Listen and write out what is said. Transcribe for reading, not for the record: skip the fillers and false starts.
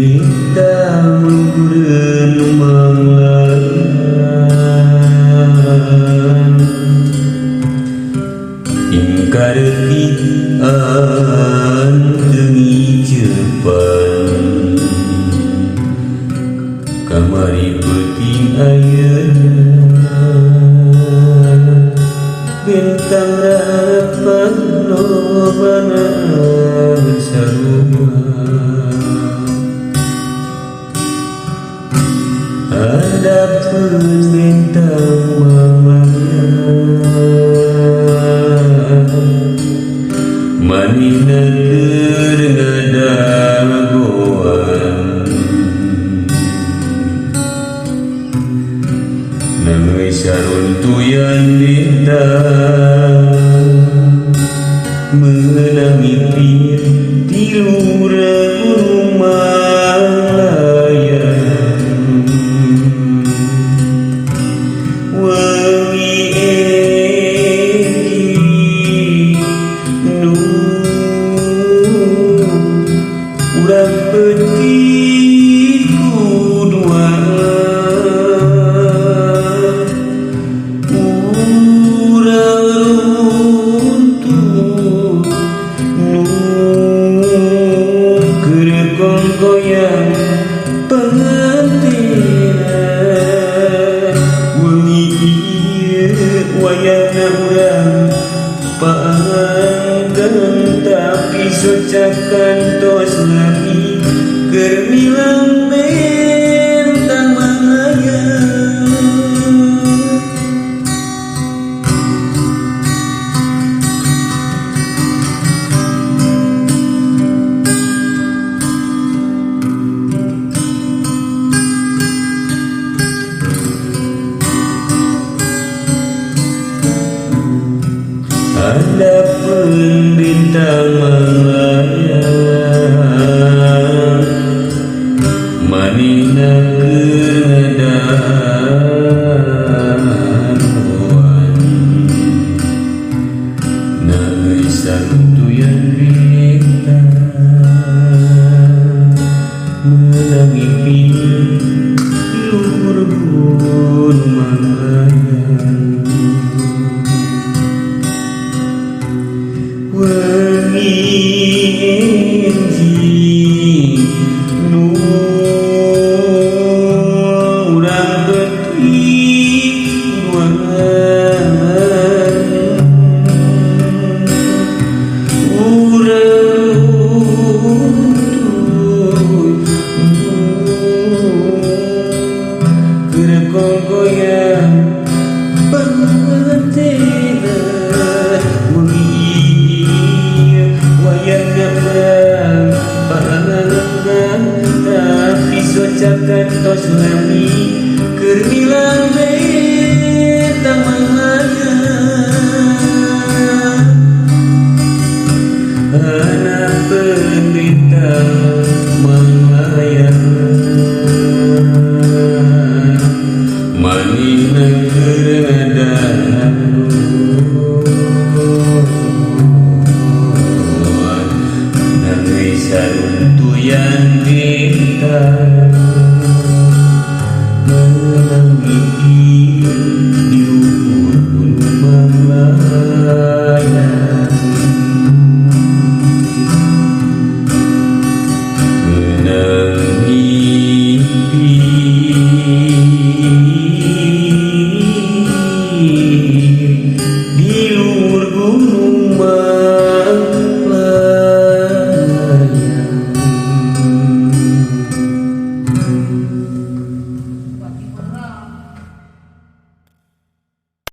Bintang luhureun manglayang Ingkar an teu ngicepan Kamari peuting ayeuna Bintang rapan lobana sarua Handapeun bintang manglayang Manehna keur ngadagoan Nangeuy saruntuyan bintang Meunang mimpi ti luhur gunung Manglayang Wengi enjing nu urang peuting kuduaan Urang runtuh nu keur kongkoyan pangantenna Wengi ieu wayahna urang paanggeun tapi socakan tos lami keur milang bintang manglayang. Handapeun bintang manglayang Manehna keur ngadagoan Nangeuy saruntuyan bintang Meunang mimpi di luhur gunung Manglayang Wengi enjing nu urang peuting duaan Urang runtuh nu keur kongkoyan pangantenna Wengi ieu wayahna urang paanggeun tapi socakan tos lami keur milang bintang manglayang Handapeun bintang manglayang Manehna keur ngadagoan Nangeuy saruntuyan bintang